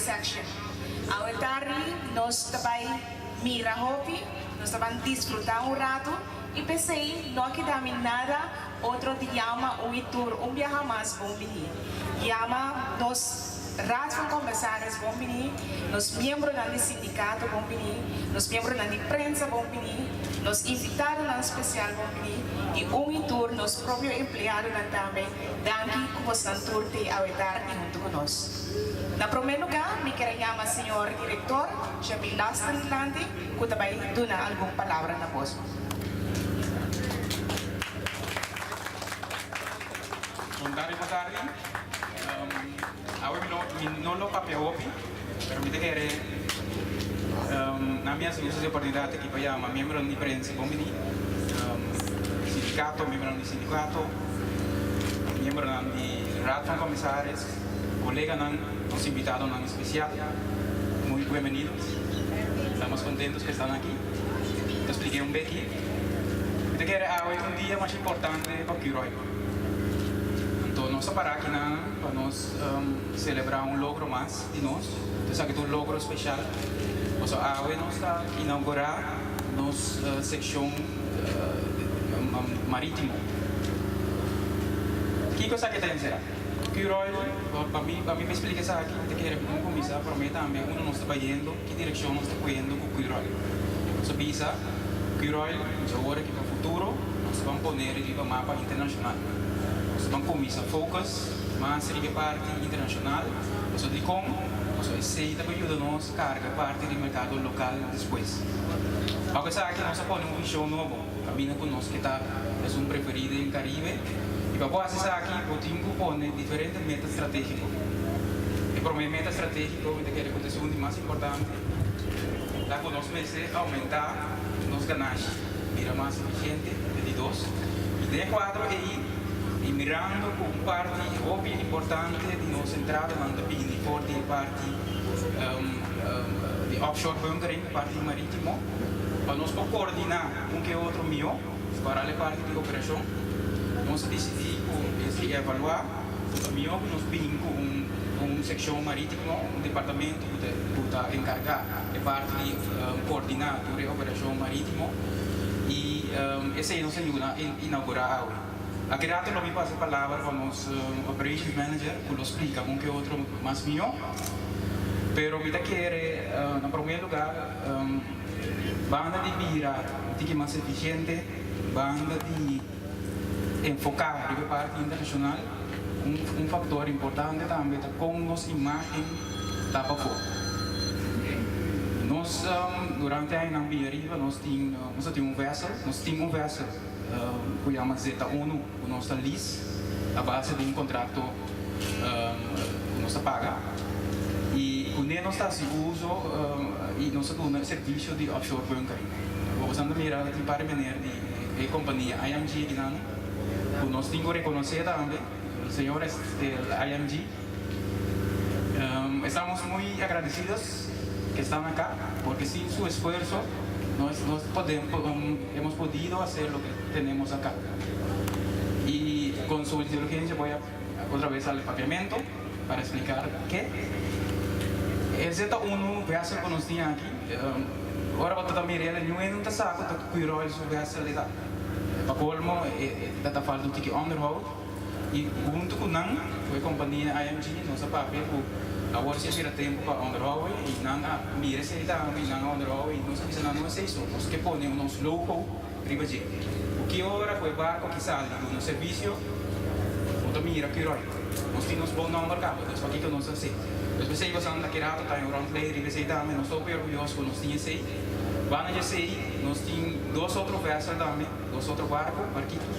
Section. Awe tardi nos ta bai mira hopi, nos ta ban disfruta un rato y p'esey no a keda mi nada otro di yama un y tur un biaha mas bon bini. Yama nos Raad van Commissaris bon bini, nos miembronan di sindicato bon bini, nos miembronan di prensa bon bini, nos invitadonan special bon bini y un y tur nos propio empleadonan tambe, danki cu bosnan tur t'ey awe tardi hunto cu nos. Na prome lugar mi kier a yama señor Director Jamil Lasten dilanti cu ta bay duna algun palabra na boso. Bon tardi, bon tardi. Awe mi no mi no lo papia hopi, pero mi ta kere na mi hasi uso di oportunidat aki pa yama miembronan di prensa bon bini, sindikato, miembronan di sindikato, miembronan di Raad van Commissaris, koleganan, nos invitadonan espesial, muy bienvenidos. Estamos contentos que están aki. Ta splike un beki. Mi ta kere awe ta un dia masha importante pa Curoil. Anto nos ta para akinan pa nos selebrá un logro mas di nos. Esaki ta un logro speshal pasobra awe nos ta inaugurá nos sekshon marítimo. Kiko esaki ta enserá? Curoil, pa mi pa mi pa splika esaki mi ta kere ku un kuminsá promé tambe unda nos ta bayendo, ki direkshon nos ta koyendo ku Curoil. Nos a bisa Curoil nos awor aki pa futuro nos ta ban pone riba mapa internashonal. Nos ta ban kuminsá focus mas riba e parti internashonal pasobra dikon? Pasobra esei ta por yuda nos karga parti di merkado lokal despues. Aunke esaki nos a pone un vishon nobo kaminda ku nos ke ta esun preferí den Karibe i pa bo hasi esaki bo tin ku pone diferente meta stratégiko. E promé meta stratégiko mi ta kere ku ta esun di mas importante ta ku nos mester oumentá nos ganashi, bira mas efisiente, e di dos. I den e kuadro ei, i mirando ku un parti hopi importante di nos entradanan ta bini for di e parti di offshore bunkering, e parti maritimo, pa nos por koordiná un ke otro mihó, foral e parti di operashon, nos a disidí ku mester evaluá ku ta mihó ku nos bin ku un sekshon maritimo, un departamento ku ta enkargá e parti di koordiná tur e operashon marítimo i esei nos a yuda inaugurá awe. Aki rato lo mi pasa e palabra pa nos Operations Manager ku lo splika un ke otro mas mihó. Pero mi ta kere na promé lugá banda di bira un tiki mas efisiente, banda di enfoká riba e parti internashonal, un faktor importante tambe ta kon nos imágen ta pafó. Nos durante añanan bin ariba nos tin nos a tin un vessel, nos tin un vessel ku yama Zeta Uno ku nos ta lease a base di un kontrakto ku nos ta paga i kuné nos ta hasi uso i nos ta duna e servisio di offshore bunkering. Bo ta mira tin par di meneer di e kompania IMG akinan ku nos tin ku rekonosé tambe, señores del IMG. Estamos muy agradecidos que están acá, porque sin su esfuerzo no hemos podido hacer lo que tenemos acá. Y con su indulgencia voy a otra vez al papiamento para explicar que e Z1 vessel cu nos tin aki, ora bo ta mira el niun hende ta sa cu ta Curoil su vessel e ta. Pa colmo e ta falta un tiki onderhoud. I huntu ku nan, ku e kompania IMG, nos a papia ku awor si a bira tempu pa onderhou i nan a mira esei tambe i nan a onderhou i nos a bisa nan no esei so, nos ke pone nos logo riba dje. Ku ki ora ku e barko aki sali di duna servisio, bo ta mira ki roi. Nos tin nos bon nòmber kaba, dus pakiko nos a hasi. Dus p'esei boso a ki rato ta un ròntleer riba esei tambe, nos ta hopi orguyoso ku nos tin esei. Banda di esei nos tin dos otro vèsel tambe. Dos otro barco, barquitos,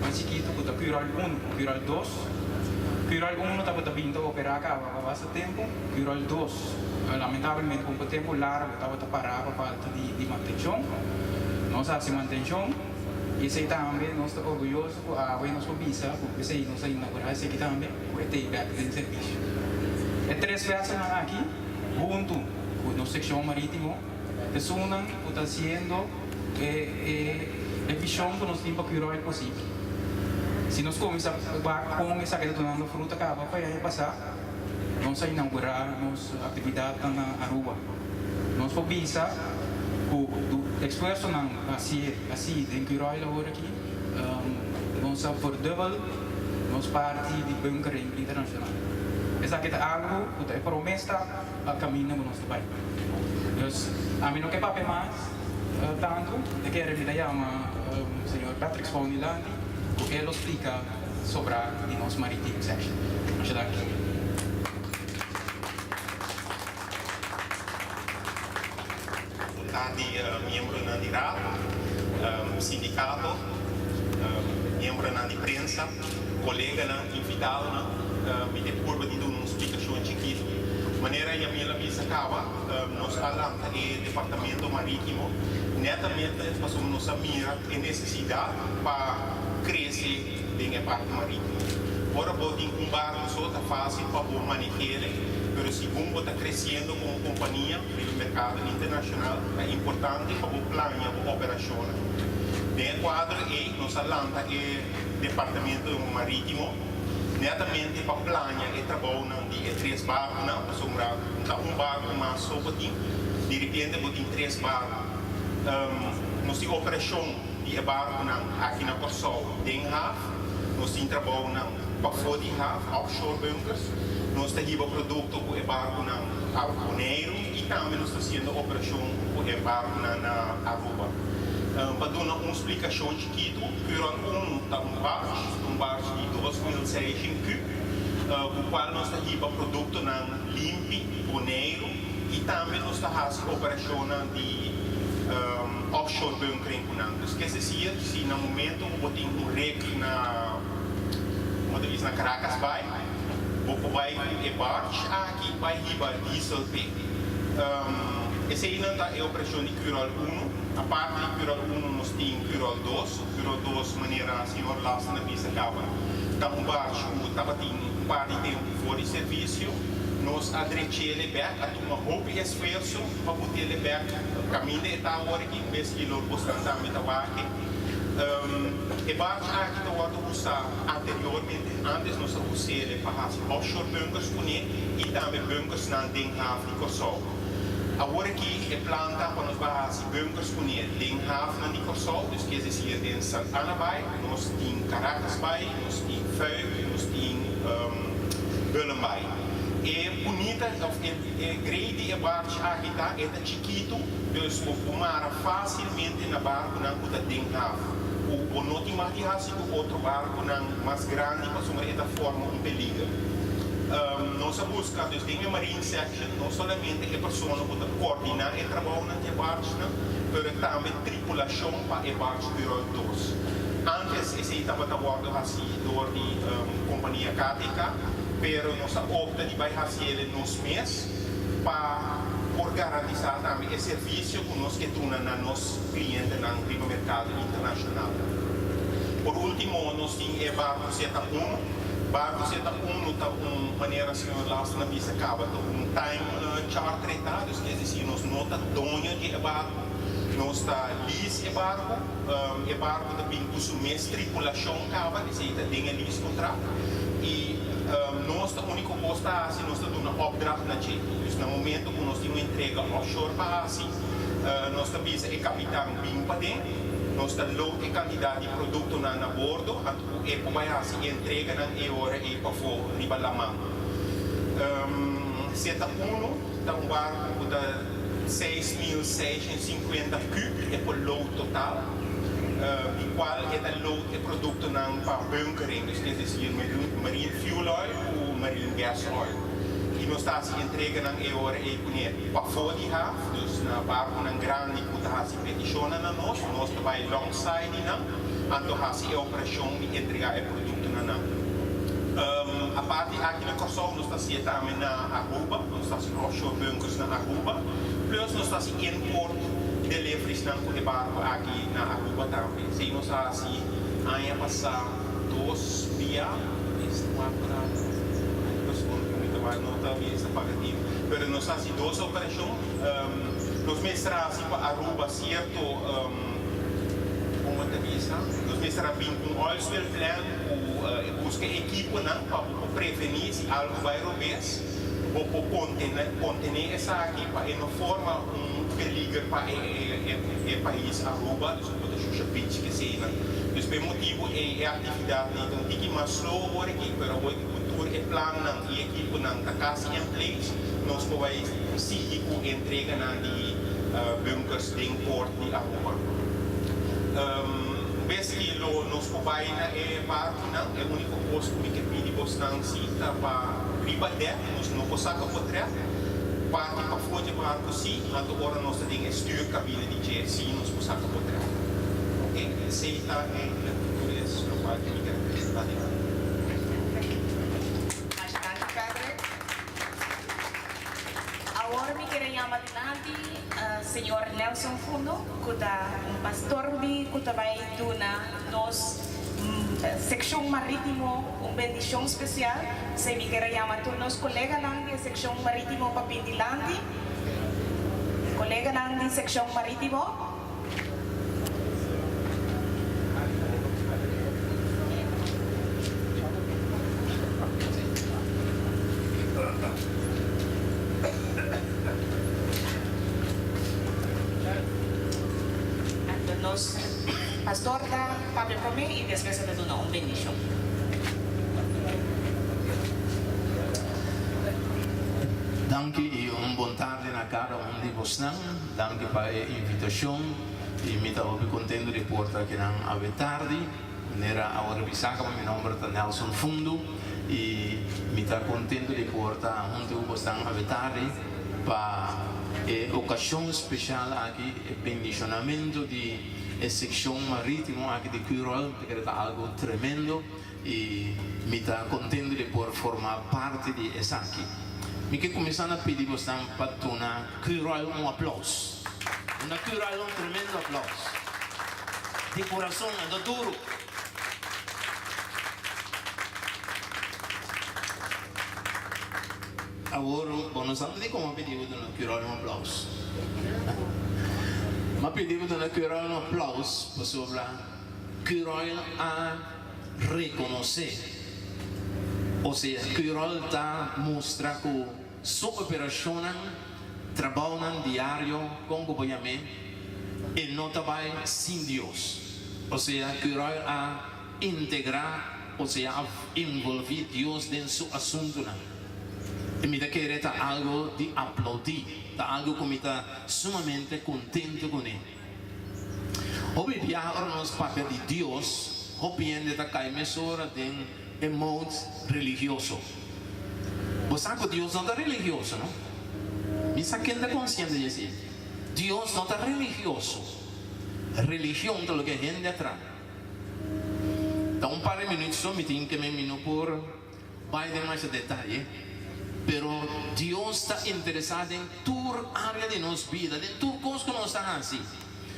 mas chiquito cu ta Cural Uno cu Cural Dos. Cural Uno tabata bin ta opera caba pa basta tempo. Cural Dos, lamentablemente pa un tempo largo tabata para pa falta di mantencion. Nos a haci mantencion y esey tambe nos ta orguyoso cu awe nos por bisa cu esey nos a inaugura esaki tambe cu e ta bek den servicio. E tres vesselnan aki hunto cu nos seccion maritimo esunnan cu ta haciendo. E vision ku nos tin pa Curoil posibel. Si nos kuminsá wak kon esaki ta dunando fruta kaba pa e aña pasá. Nos a inaugurá nos aktividatnan na Aruba. Nos por bisa ku esfuersonan hasi hasi den Curoil awor aki, nos a verdubbel nos parti di bunkering internashonal. Esaki ta algu ku ta e promé stap pa kaminda ku nos ta bai. Dus ami no ke papia mas tantu, mi ta kere mi ta yama señor Patrick Schoonilandi ku e lo splika sobrá di nos maritime section. Masha danki. Bon tardi miembronan di Raad, sindicato, miembronan di prensa, coleganan, invitadonan. Mi ta purba di duna un splicacion chikito. Manera Yamil a bisa caba, nos a lanta e departamento maritimo netamente pasobra nos a mira e necesidad pa crece den e parti maritimo. Ora bo tin un barco so ta facil pa bo manehele, pero segun bo ta creciendo como compania riba e mercado internacional ta importante pa bo plania bo operacionnan. Den e cuadro ey nos a lanta e departamento maritimo netamente pa plania e trabounan di e tres barconan, pasobra no ta un barco mas so bo tin, di repente bo tin tres barco. Nos tin operacion di e barconan aki na Corsou den haf, nos tin trabounan pafó di haf, offshore bunkers, nos ta hiba producto cu e barconan a Boneiru y tambe nos ta haciendo operacion cu e barconan na Aruba. Pa duna un splicacion chikitu, Curoil 1 ta un barge, un barge di 2600 kub, cu cual nos ta hiba productonan limpi Boneiru y tambe nos ta haci operacionnan di offshore bunkering cu nan. Dus ke decir, si na momento cu bo tin un rig na, como ta bisa, na Caracas Bay, bo por bay cu e barge aki bay hiba diesel p'e. Eseynan ta e operacion di Curoil 1. Aparte di Curoil 1 nos tin Curoil 2. Curoil 2, manera señor Lasten a bisa caba, ta un barge cu tabatin un par di tempo for di servicio. Nos a drech'ele bek, a tuma hopi esfuerso pa but'ele bek caminda e ta awor aki, bes ki lo bosnan tambe ta wak. E barge aki ta wordo usa anteriormente, antes nos a us'ele pa haci offshore bunkers cune y tambe bunkersnan den haf di Corsou. Awor aki e plan ta pa nos bai haci bunkers cune den hafnan di Corsou, dus kies decir den Sant Anna Bay, nos tin Caracas Bay, nos tin Fuik, nos tin Bullen Bay. E bunita of e grade di e barge aki ta e ta chikitu, dus bo por mara facilmente na barconan cu ta den haf, cu bo no tin mag di haci cu otro barconan mas grandi pasobra e ta forma un peliger. Nos a busca dus den e marine section no solamente e persona cu ta coordina e trabounan di e bargenan, pero tambe tripulacion pa e barge Curoil 2. Antes esey tabata wordo haci door di compania KTK, pero nos a opta di bay haciele nos mes pa por garantisa tambe e servicio cu nos ke duna na nos clientenan riba mercado internacional. Por ultimo nos tin e barco Z1. Barco Z1 ta un, manera señor Lasten a bisa caba, ta un time charter e ta, dus es decir nos no ta doño di e barco, nos ta lease e barco. E barco ta bin cu su mes tripulacion caba, esey ta den e lease contract, y nos ta unico cos ta haci, nos ta duna opdracht na dje. Dus na momento cu nos tin un entrega offshore pa haci, nos ta bisa e capitan bin paden, nos ta load e cantidad di productonan na bordo, anto cu e por bay haci e entreganan e ora ey pafo riba laman. Z1 ta un barco cu ta 6650 kub e por load total, di cual e ta load e productonan pa bunkering, dus es decir marine fuel oil cu marine gas oil. Y nos ta haci entreganan e ora ey cune pafo di haf, dus na barconan grandi cu ta haci peticionnan na nos, nos ta bay alongside di nan, anto haci e operacion di entrega e productonan nan. Aparte aki na Corsou nos ta haci tambe na Aruba, nos ta haci offshore bunkers na Aruba, plus nos ta haci import deliveries nan cu e barco aki na Aruba tambe. Esey nos a haci aña pasa dos bia, no ta bisa paga tin, pero nos a haci dos operacion. Nos mester a haci pa Aruba cierto, como ta bisa, nos mester a bin cu un oil spill plan cu busca equiponan pa preveni si algo bay robes. Bo por contene esaki pa e no forma un peliger pa e pais Aruba, dus bo ta shusha beach keseinan. Dus pa e motibo ei e actividad nei ta un tiki mas slow awor aki, pero awor cu tur e plannan y equiponan ta casi in place, nos por bay sigui cu entreganan di bunkers den port di Aruba. Bes ki lo nos por bai na e barkunan, e úniko kos ku mi ke pidi bosnan si ta pa riba dèk nos no por saka potrèt, parti pafó dje barku si, anto ora nos ta den e stuurkabine di dje si nos por saka potrèt. Ok, esei ta eigenlijk tur es lokual ku mi ke representá dilanti. Masha danki Patrick. Awor mi kere yama dilanti señor Nelson Fundo cu ta un pastor di cu ta bay duna nos seccion maritimo un bendicion special. P'esey mi kere yama tur nos coleganan di e seccion maritimo pa bin dilanti. Coleganan di seccion maritimo. Anto nos pastor ta papia promé i despues e ta duna un bendishon. Danki i un bon tardi na kada un di bosnan. Danki pa e invitashon i mi ta hopi kontento di por ta akinan awe tardi. Manera a wòrdu bisá kaba mi nòmber ta Nelson Fundu i mi ta kontento di por ta huntu ku bosnan awe tardi pa e okashon speshal aki, e bendishonamentu di e sekshon marítimo aki di Curoil. Mi ta kere ta algu tremendo. I mi ta kontentu di por forma parti di esaki. Mi ke kuminsá na pidi bosnan pa duna Curoil un aplaus. Duna Curoil un tremendo aplaus. Di kurason, anto duru. Awor, bo no sa dikon a pidi bo duna Curoil un aplaus. Mi a pidi bo duna Curoil un aplaus pasobra Curoil a rekonosé. Osea, Curoil ta mustra ku su operashonnan, trabounan diario, kon ku bo yam'é, e no ta bai sin Dios. Osea, Curoil a integrá, osea a envolví Dios den su asuntunan. I mi ta kere ta algu di aploudí, ta algu ku mi ta sumamente kontentu kuné. Hopi biaha ora nos papia di Dios, hopi hende ta kai mesora den e mode religioso. Bo sa ku Dios no ta religioso, no? Mi sa ken ta konsiente di esei. Dios no ta religioso. Religion ta loke hende a traha. Ta un par di minuut so mi tin ke mi no por bai den masha detaye, pero Dios ta interesá den tur área di nos bida, den tur kos ku nos ta hasi.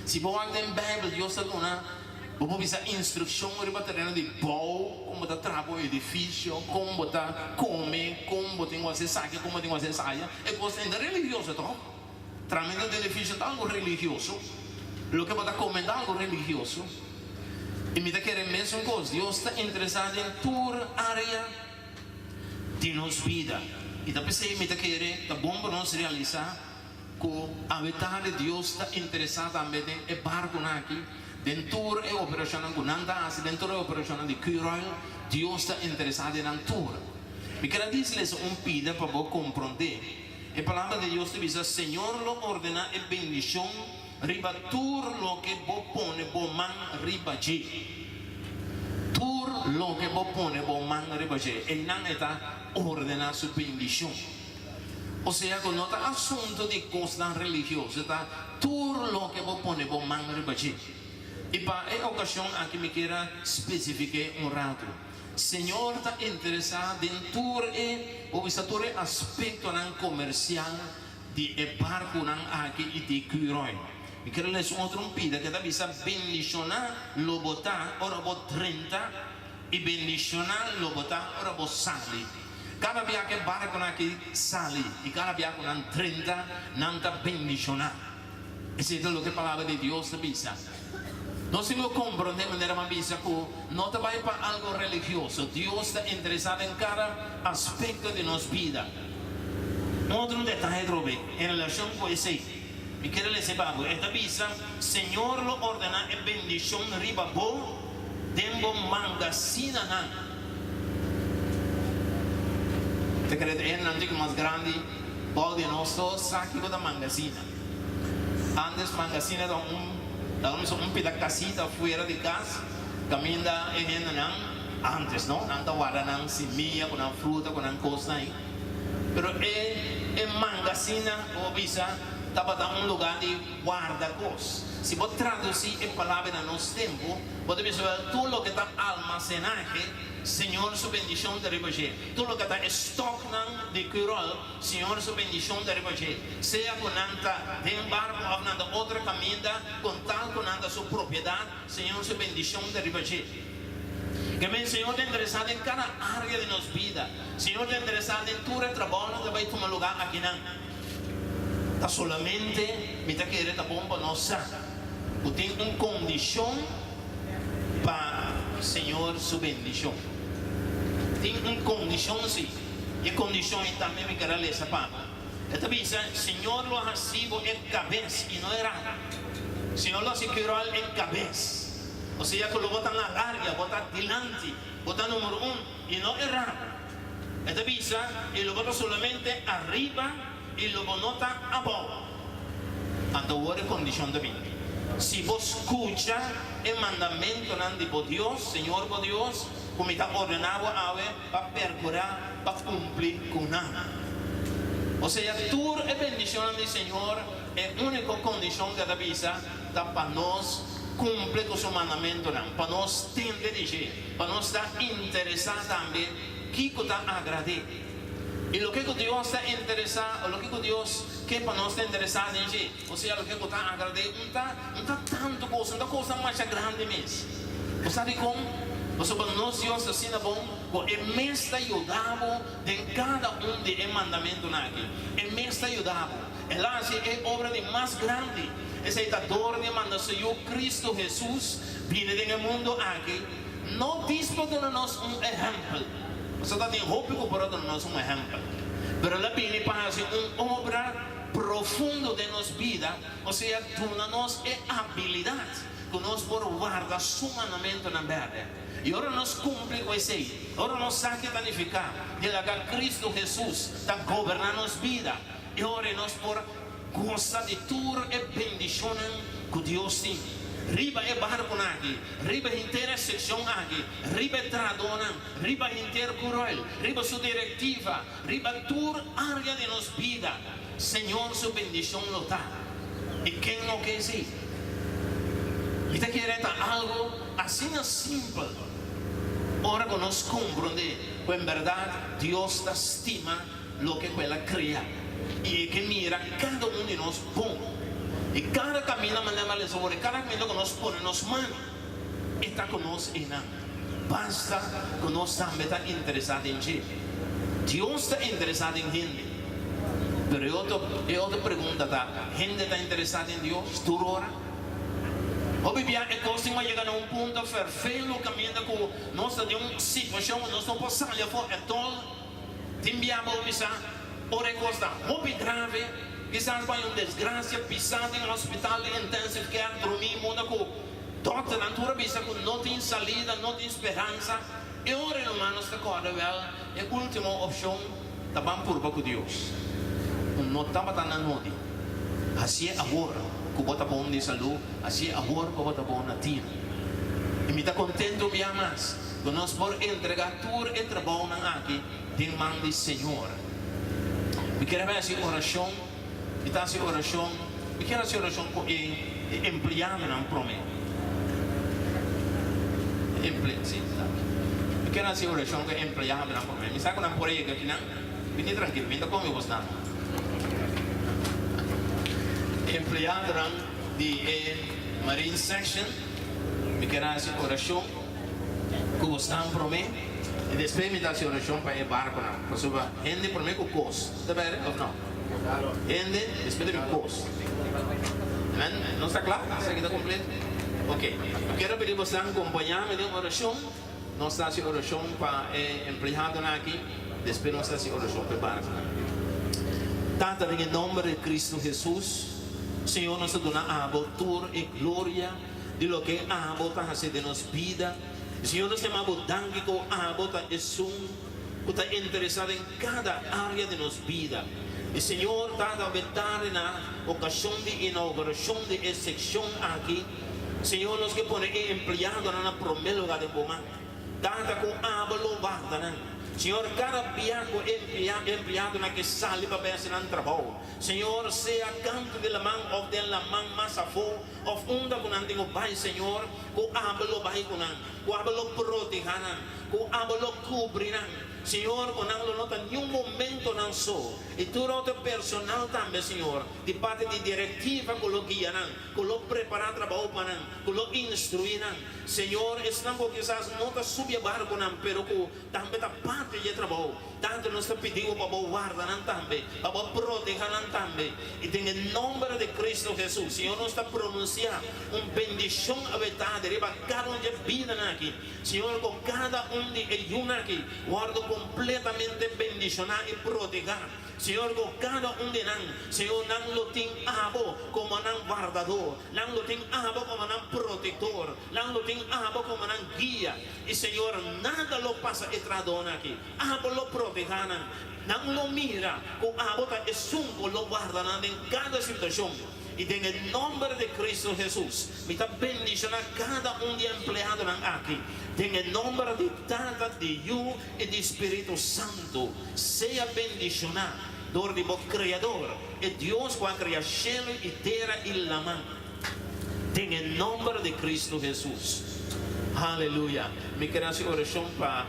Si bo wak den Beibel, Dios ta duna bo por bisa instrukshon riba tereno di bou, kon bo ta traha bo edifisio, kon bo ta kome, kon bo tin ku hasi esaki, kon bo tin ku hasi esaya. E kos ta religioso tòg? Trahamentu di edifisio ta algu religioso, loke bo ta kome ta algu religioso. I mi ta kere mesun kos, Dios ta interesá den tur área di nos bida. I ta p'esei mi ta kere ta bon pa nos realisá ku awe tardi Dios ta interesá tambe den e barkunan aki, den tur e operashonnan ku nan ta hasi, den tur e operashonnan di Curoil, Dios ta interesá den nan tur. Mi kere a lesa un pida pa bo komprondé. E Palabra di Dios ta bisa, Señor lo ordená e bendishon riba tur loke bo pone bo man riba dje. Tur loke bo pone bo man riba dje, einan e ta ordená su bendishon. Osea ku no ta asuntu di kosnan religioso, ta tur loke bo pone bo man riba dje. I pa e okashon aki mi kier a spesifik'é un ratu. Señor ta interesá den tur e, bo bisa tur e aspektonan komersial di e barkunan aki i di Curoil. Mi ker lesa un otro un pida ke ta bisa, Bendishoná lo bo ta ora bo drenta i bendishoná lo bo ta ora bo sali. Kada bia ku e barkunan aki sali i kada bia ku nan drenta, nan ta bendishoná. Esei ta loke Palabra di Dios ta bisa. Nos tin ku komprondé manera mi a bisa ku no ta bai pa algu religioso. Dios ta interesá den kada aspekto di nos bida. Un otro detaye atrobe en relashon ku esei, mi kier lesa pa bo. E ta bisa, Señor lo ordená e bendishon riba bo den bo mangasinanan. Ta kere ta e hendenan tiki mas grandi bou di nos tur sa kiko ta mangasina. Antes mangasina ta un, ta un pida kasita fuera di kas kaminda e hendenan, antes no, nan ta warda nan simia ku nan fruta ku nan kosnan ei. Pero e e mangasina, bo a bisa, tabata un lugá di warda kos. Si bo tradusí e palabra na nos tempu, bo ta bisa wèl, tur loke ta almasenahe, Señor su bendishon ta riba dje. Tur loke ta e stòknan di Curol, Señor su bendishon ta riba dje. Sea ku nan ta den barku òf nan ta otro kaminda, kon tal ku nan ta su propiedat, Señor su bendishon ta riba dje. Ke men Señor ta interesá den kada área di nos bida. Señor ta interesá den tur e trabounan ta bai tuma lugá akinan. Ta solamente mi ta kere ta bon pa nos sa ku tin un kondishon pa Señor su bendishon. Tin un kondishon si, i e kondishon ei tambe mi kere a lesa pa bo. E ta bisa, Señor lo hasi bo e kabes i no e rabo. Señor lo hasi Curol e kabes. Osea ku lo bo ta na larga, bo ta dilanti, bo ta numero un i no e rabo. E ta bisa, i lo bo ta solamente ariba i lo bo no ta abou. Anto awor e kondishon ta bini, Si bo skucha e mandamentunan di bo Dios, Señor bo Dios, ku mi ta ordená bo awe pa perkurá pa kumpli ku nan. Osea tur e bendishonnan di Señor, e úniko kondishon ku e ta bisa ta pa nos kumpli ku su mandamentunan, pa nos tende di dje, pa nos ta interesá tambe kiko ta agrad'é. I loke ku Dios ta interesá o loke ku Dios ke pa nos ta interesá den dje, osea loke ku ta agrad'é, un ta un ta tantu kos, un ta kosnan masha grandi mes. Bo sa dikon? Pasobra nos Dios ta asina bon ku e mes ta yuda bo den kada un di e mandamentunan aki. E mes ta yuda bo. El a hasi e obra di mas grandi. Esei ta dor di manda su Yu Kristu Hesus bini den e mundu aki, no dis pa duna nos un ehèmpel, pasobra ta tin hopi ku por a duna nos un ehèmpel, pero el a bini pa hasi un obra profundo den nos bida, osea duna nos e abilidat ku nos por warda su mandamentunan bèrdè. I ora nos kumpli ku esei, ora nos sa ke ta nifiká di laga Kristu Hesus ta goberná nos bida, e ora nos por Gosa di tur e bendishonnan ku Dios tin riba e barkunan aki, riba henter e sekshon aki, riba e trahadónan, riba henter Curoil, riba su direktiva, riba tur área di nos bida. Señor su bendishon lo ta. I ken no ke esei? Mi ta kere ta algu asina simpel ora ku nos komprondé ku en bèrdat Dios ta stima loke ku el a krea i e ke mira kada un di nos bon. I kada kaminda manera mi a lesa awor, kada kaminda ku nos pone nos man, e ta ku nos einan. Basta ku nos tambe ta interesá den dje. Dios ta interesá den hende. Pero e otro e otro pregunta ta, hende ta interesá den Dios tur ora? Hopi bia e kos tin ku a yega na un punto ferfelu kaminda ku nos ta den un situashon ku nos no por sali afó ètòl. Tin bia bo bisa ora e kos ta hopi grave, kisas bai un desgrasia pisá den hospital di intensive care drumí munda ku dòkternan tur a bisa ku no tin salida, no tin speransa. E ora e humanos ta kòrda wèl e último opshon ta ban purba ku Dios. Un no tabata na nodi. Hasié awor ku bo ta bon di salú, hasié awor ku bo ta bon na tino. I mi ta kontentu un bia mas. Ku nos por entregá tur e trabounan aki den man di Señor. Mi kier a hasi orashon, mi ta hasi orashon, mi kier hasi orashon ku e empleadonan promé. E emple, sí, ta. Mi kier hasi orashon ku e empleadonan promé. Mi sa ku nan por a yega akinan. Bini trankil, mi ta kome bos nan. E empleadonan di e Marine Section, mi kier hasi orashon. Ku bo stan promé i despues mi ta hasi orashon pa e barkunan, pasobra hende promé ku kos, ta bèrdè òf nò? Hende despues ta bin kos. Amen? Nos ta kla? Esaki ta kompleto? Oke. Mi kier a pidi bosan kompañá mi den orashon. Nos ta hasi orashon pa e empleadonan aki, despues nos ta hasi orashon pa e barkunan. Tata, den nomber di Cristo Jesus, Señor, nos ta duna Abo tur e gloria di loke Abo ta haci den nos bida. Señor, nos ta yama Bo danki cu Abo ta esun cu ta interesa den cada area di nos bida. Y Señor, Tata, awe tardi na ocasion di inauguracion di e seccion aki, Señor, nos ke pone e empleadonan na prome lugar den Bo man. Tata, cu Abo lo warda nan. Señor, cada bia cu e empleadonan ke sali pa bay haci nan trabou, Señor, sea canto di laman of den laman mas afo, of unda cu nan tin cu bay, Señor, cu Abo lo bay cu nan, cu Abo lo proteha nan, cu Abo lo cubri nan. Señor, cu nan lo no ta niun momento nan so, y tur otro personal tambe, Señor, di parti di directiva cu lo guia nan, cu lo prepara trabou pa nan, cu lo instrui nan. Señor, esnan cu kisas no ta subi e barconan, pero cu tambe ta parti di e trabou. Tata, nos ta pidi Bo pa Bo warda nan tambe, pa Bo proteha nan tambe. Y den e nomber di Cristo Jesus, Señor, nos ta pronuncia un bendicion awe tardi riba cada un dje bidanan aki. Señor, cu cada un di e yunan aki wordo completamente bendiciona y proteha. Señor, cu cada un di nan, Señor, nan lo tin Abo como nan wardador, nan lo tin Abo como nan protector, nan lo tin Abo como nan guia. Y, Señor, nada lo pasa e trahadornan aki. Abo lo proteha nan. Nan lo mira cu Abo ta esun cu lo warda nan den cada situacion. Y den e nomber di Cristo Jesus, mi ta bendiciona cada un di e empleadonan aki. Den e nomber di Tata, di Yu y di Spirito Santo, sea bendiciona door di bo Creador, e Dios cu a crea cielo y tera y laman. Den e nomber di Cristo Jesus. Aleluya. Mi kier haci oracion pa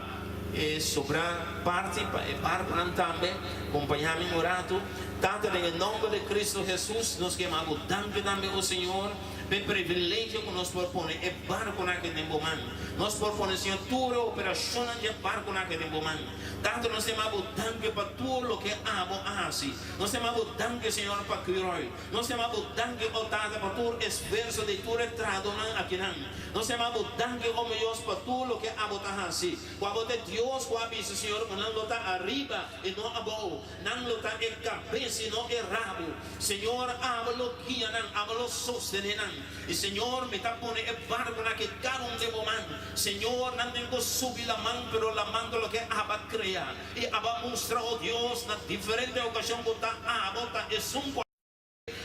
e sobra parti, pa e barconan tambe. Compaña mi un rato. Tata, den e nomber di Cristo Jesus, nos ke yama Bo danki tambe, o Señor, p'e privilegio cu nos por pone e barconan aki den Bo man. Nos por pone, Señor, tur e operacionnan di e barconan aki den Bo man. Tata, nos ta yama Bo danki pa tur loke Abo a haci. Nos ta yama Bo danki, Señor, pa Curoil. Nos ta yama Bo danki, o Tata, pa tur esfuerso di tur e trahadonan akinan. Nos ta yama Bo danki, o mi Dios, pa tur loke Abo ta haci. Cu Abo ta e Dios cu a bisa, Señor, cu nan lo ta ariba y no abou. Nan lo ta e kabes i no e rabu. Señor, abo lo guia nan, abo lo sostené nan. I Señor, mi ta pone e barkunan aki kada un den bo man. Señor, nan tin ku subi laman, pero laman ta loke abo a krea. I abo a mustra, o Dios, na diferente okashon ku ta abo ta esun ku a.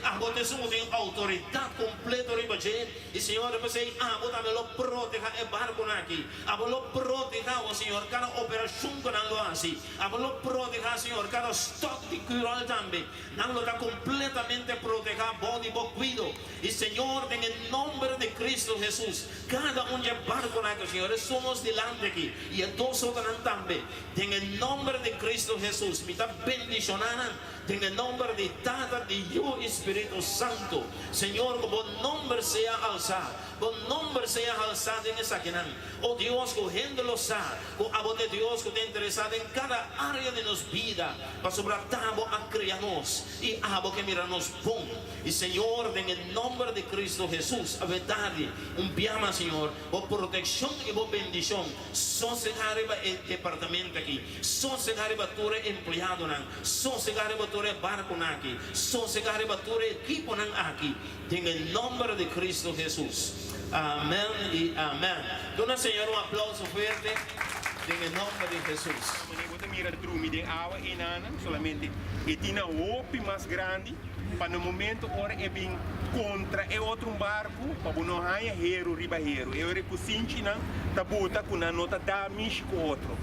Abo ta esun ku tin outoridat kompleto riba dje, i Señor, p'esei abo tambe lo protehá e barkunan aki. Abo lo protehá, o Señor, kada operashon ku nan lo hasi. Abo lo protehá, Señor, kada stòk di Curoil tambe. Nan lo ta kompletamente protehá bou di bo kuido. I Señor, den e nòmber di Kristu Hesus, kada un dje barkunan aki, Señor, esun nos dilanti aki, i e dos otronan tambe, den e nòmber di Kristu Hesus, mi ta bendishoná nan. Den e nomber di Tata, di Yu i Spiritu Santu, Señor, ku Bo nomber sea alsá, Bo nomber sea halsá den esakinan. O Dios, ku hende lo sa ku Abo ta e Dios ku ta interesá den kada área di nos bida, pasobra ta Bo a kria nos i Abo ke mira nos bon. I Señor, den e nomber di Cristo Jesus, awe tardi, un bia mas, Señor, Bo protekshon i Bo bendishon sosegá riba e departamento aki, sosegá riba tur e empleadonan, Sosegá riba tur e barkunan aki. Sosegá riba tur e ekiponan aki. Den e nomber di Cristo Jesus. Amen i amen. Duna Señor un aplauso fuerte den e nomber di Jesus. Manera bo ta mira drumi den awa enanan, solamente e tin nan hopi mas grandi pa na momento ora e bin kontra e otro un barku pa bo no haña heru riba heru. E ora e kusinchinan ta buta ku nan no ta da mishi ku otro.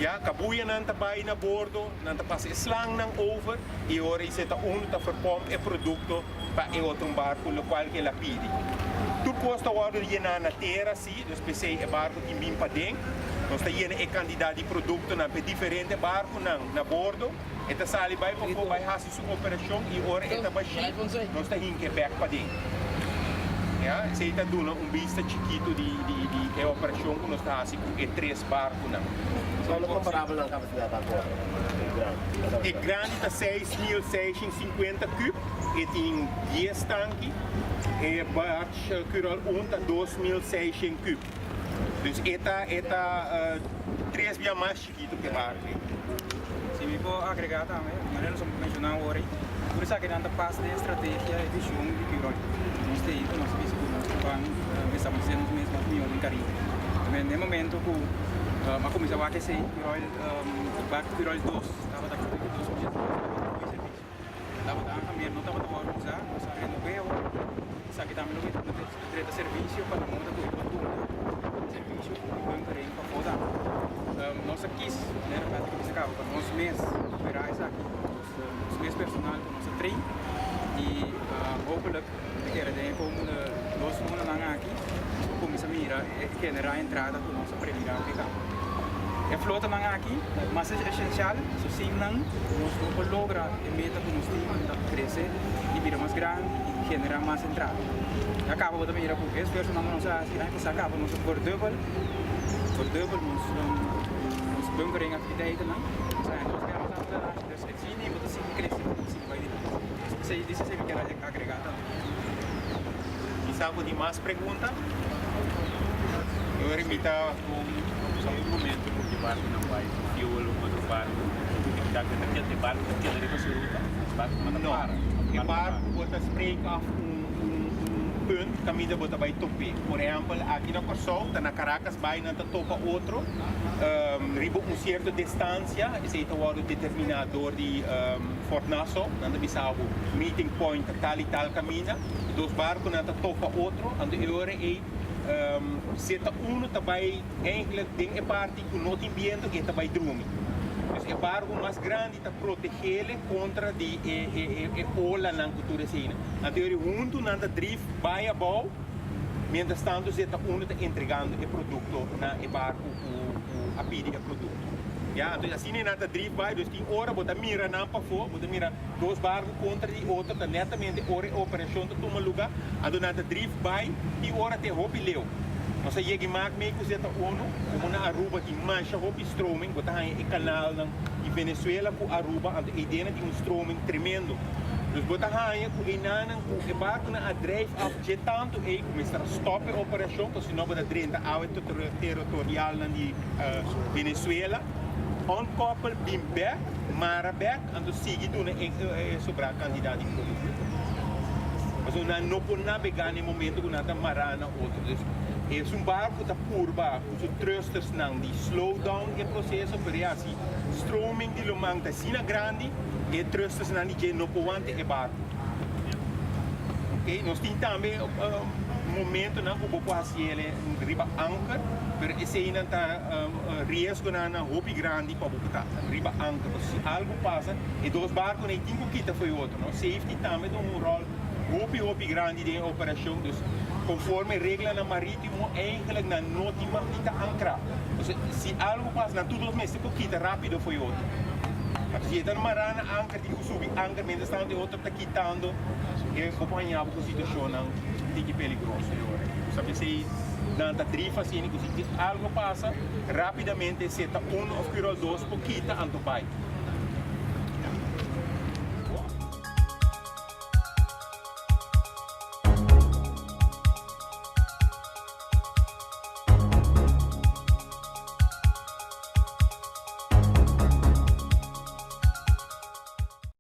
Ya, kabuyanan ta bai na bordo. Nan ta pasa e slangnan over y ora y se ta uno ta verpomp e producto pa e otro un barco locual cu el a pidi. Tur cos ta wordo yena na tera si, dus p'esey e barco tin bin paden. Nos ta yena e cantidad di productonan p'e diferente barconan na bordo. E ta sali bay pafó bay haci su operacion y ora e ta bashi nos ta hinca e bek paden. Ya, esey ta duna un bista chikito di e operacion cu nos ta haci cu e tres barconan. Cuando comparabel nan capacidad ta por e grandi? E grandi ta 6650 kub, e tin 10 tanki. E barge Curoil 1 ta 2600 kub. Dus e ta e ta tres bia mas chikito ke barge. Si mi por agrega tambe, manera nos a menciona awor ei. Esakinan ta pas den strategia i vishon di Curoil. Nos ta ei ku nos bisa ku nos ta ban establesé nos mes mas mihó den Karibe. Tambe den momento ku a kuminsá wak esei, Curoil bak Curoil dos tabata ku dos mes tabata hopi servisio. Tabata angambier no tabata wòrdu usá, nos a renob'é awor. Esaki tambe lo drenta servisio pa na moda ku e por duna servisio di bunkering pafó tambe. Nos a kis, manera Patrick a bisa kaba, pa nos mes operá esaki. Nos mes personal ku nos a train i hopelijk ta kere den e komende dos lunanan aki nos por kuminsá mira e generá entrada ku nos a premirá ku e kaba. E flotanan aki ta mas esensial, so sin nan nos no por logra e meta ku nos tin ku ta krese i bira mas grandi i generá mas entrada. Ya kaba bo ta mira ku e esfuersonan ku nos a hasi aña pasá kaba nos a verdubbel verdubbel nos nos bunkering aktiviteitennan. Nos a haña dos biaha mas tantu. Dus e fini bo ta sigui crece, bo ta sigui bay dilanti. Esey di esey mi kier agrega tambe. Kisa bo tin mas pregunta? Yo invita un un momento cu e barconan bay cu fuel un otro barco e barco ta keda riba su ruta? E barco no ta para? No, e barco bo ta spreek af un un punt caminda bo ta bay tope. Por ehempel aki na Corsou ta na Caracas bay nan ta topa otro riba un cierto distancia. Esei ta wòrdu determiná dor di Fort Nassau. Nan ta bisa bo meeting point ta tal i tal kaminda. E dos barkunan ta topa otro, anto e ora ei seta unu ta bai eindelijk den e parti ku no tin bientu e ta bai drumi. Dus e barku mas grandi ta protegele kontra di e olanan ku tur eseinan. Anto e ora ei huntu nan ta drif bai abou, mientras tantu seta unu ta entregando e produkto na e barku ku a pidi e produkto. Ya, entonces asina nan ta drift bai, dus tin ora bo ta mira nan pafó, bo ta mira dos barco contra di otro, ta netamente ora e operacion ta tuma luga, anto nan ta drift bai, tin ora te hopi leu. Nos a yega i mak mei ku zeta uno, como na Aruba tin masha hopi stroming, bo ta haña e kanalnan di Venezuela ku Aruba, anto eidena tin un stroming tremendo. Dus bo ta haña ku einanan ku e barconan a drijf af dje tantu ei ku mester a stop e operacion, pasobra si no bo ta drenta awe territorialnan di. Venezuela, ontkoppel, bin bek, mara bek, anto sigui duna e sobrá kantidat di produkto. Pasobra nan no por nabegá na e momento ku nan ta mará na otro. Dus esun barku ta purba ku su thrustersnan di slow down e proseso, pero ya si stroming di loman ta asina grandi, e thrustersnan di dje no por wanta e barku. Ok, nos tin tambe momentonan ku bo por hasi el riba anker. Pero eseinan ta riesgonan hopi grandi pa bo ku ta riba anker. Pasobra si algu pasa, e dos barkunan ei tin ku kita for e otro, no? Safety tambe ta un ròl hopi hopi grandi den e operashon. Dus konforme reglanan marítimo eigenlik nan no tin mag di ta ankrá. Pasobra si algu pasa nan tur dos mester por kita rápido for e otro. Anto si e ta mará na anker tin ku subi anker mientras tanto e otro ta kitando e bo por haña bo ku situashonnan tiki peligroso e ora ei. Bo sa p'esei. Nan ta drief asina ku si algo pasa, rapidamente seta uno of Curoil dos por kita anto bai.